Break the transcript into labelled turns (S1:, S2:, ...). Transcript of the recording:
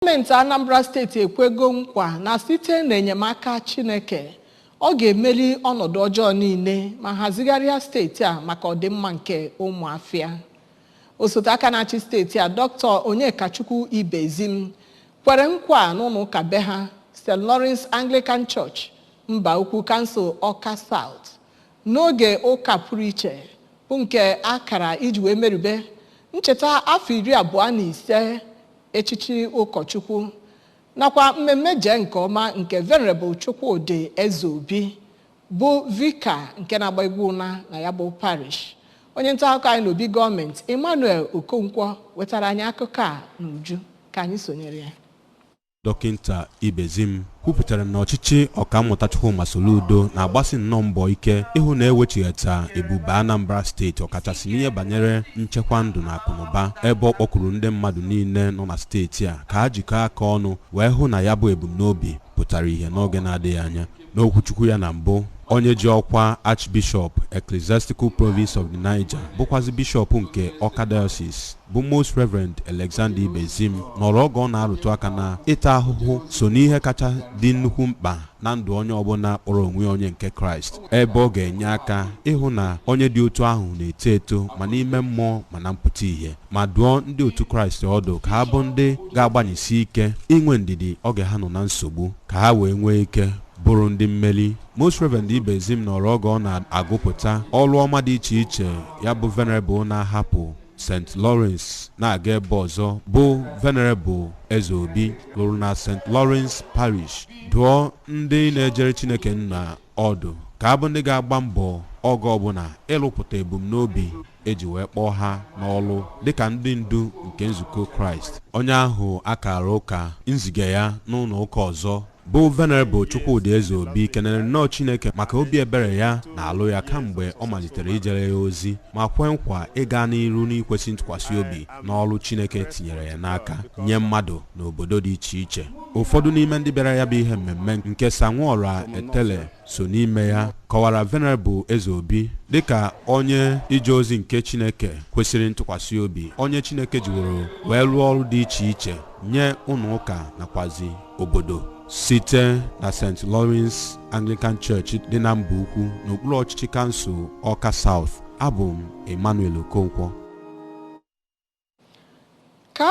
S1: Gọọmenti Anambra Steeti ekwego nkwa na site n'enyemaka Chineke, ọ ga-emeri ọnọdụ ọjọọ niile ma hazigharịa steeti a maka ọdịmma nke ụmụafịa. Osote aka na-achị steeti a, Dr. Onyekachukwu Ibezim, kwere nkwa a n'ụlọ ụka be ha, St. Lawrence Anglican Church, Mbaukwu, Kansụl Ọka South, n'oge ụka pụrụ iche bụ nke a kara iji wee merube ncheta afọ 25 echichi ụkọchukwu nakwa mmemme jee nke ọma nke Venerable Chukwudi Ezeobi bụ vika nke na-agba egwu ụna na ya bụ parish. Onye nta akụkọ anyị n'obi gọọmenti, Emmanuel Okonkwo, wetara anyị akụkọ a n'uju. Ka anyị sonyere ya.
S2: Dọkịnta Ibezim kwupụtara na ọchịchị Ọkammụta Chukwuma Soludo na-agbasi nnọọ mbọ ike ịhụ na ewechighata ebube Anambra Steeti, ọkachasị n'ihe banyere nchekwa ndụ na akụnụba, ebe ọ kpọkuru ndị mmadụ niile nọ na steeti a ka ha jikọọ aka ọnụ wee hụ na ya bụ ebumnobi pụtara ihe n'oge na-adịghị anya. N'okwuchukwu ya na mbụ, onye ji ọkwa Archbishop, Ecclesiastical Province of the Niger, bụkwazi bishọp nke Ọka Diocese, bụ Most Reverend Alexander Ibezim, nọrọ oge ọ na-arụtụ aka na ịta ahụhụ so n'ihe kacha dị nnukwu mkpa na ndụ onye ọbụla kpọrọ onwe onye nke Kraịst, ebe ọ ga-enye aka ịhụ na onye dị otu ahụ na-eto eto ma n'ime mmụọ ma na mpụta ìhè, ma dụọ ndị otu Kraịst ọdụ ka ha bụ ndị ga-agbanyesi ike inwe ndidi oge ha nọ na nsogbu, ka ha wee nwee ike bụrụ ndị mmeri. Most Reverend Ibezim nọrọ oge ọ na-agụpụta ọrụ ọma dị iche iche ya bụ Venerable na-ahapụ St. Lawrence na-aga ebe ọzọ, bụ Venerable Ezeobi, lụrụ na St. Lawrence Parish, dụọ ndị na-ejere Chineke nna ọdụ ka abụ ndị ga-agba mbọ oge ọbụla ịlụpụta ebumnobi eji wee kpọọ ha n'ọlụ dịka ndị ndu nke nzukọ Kraịst. Onye ahụ akara ụka nziga ya n'ụlọ ụka ọzọ bụ Venerable Chukwudi Ezeobi kenere nnọọ Chineke maka obi ebere ya na-alụ ya kamgbe ọ malitere ijere ya ozi, ma kwe nkwa ịga n'iru n'ikwesị ntụkwasị obi n'ọrụ Chineke tinyere ya n'aka nye mmadụ n'obodo dị iche iche. Ụfọdụ n'ime ndị bịara ya bụ ihe mmemme, nke Sanwora Etele so n'ime ya, kọwara Venerable Ezeobi dịka onye ije ozi nke Chineke kwesịrị ntụkwasị obi, onye Chineke jiworo wee rụọ ọrụ dị iche iche nye ụlọ ụka nakwazi obodo. Site na St. Lawrence Anglican Church dị na Mbaukwu, n'okpuru ọchịchị kansụl Ọka South, abụ m Emmanuel Okonkwo.
S1: Ka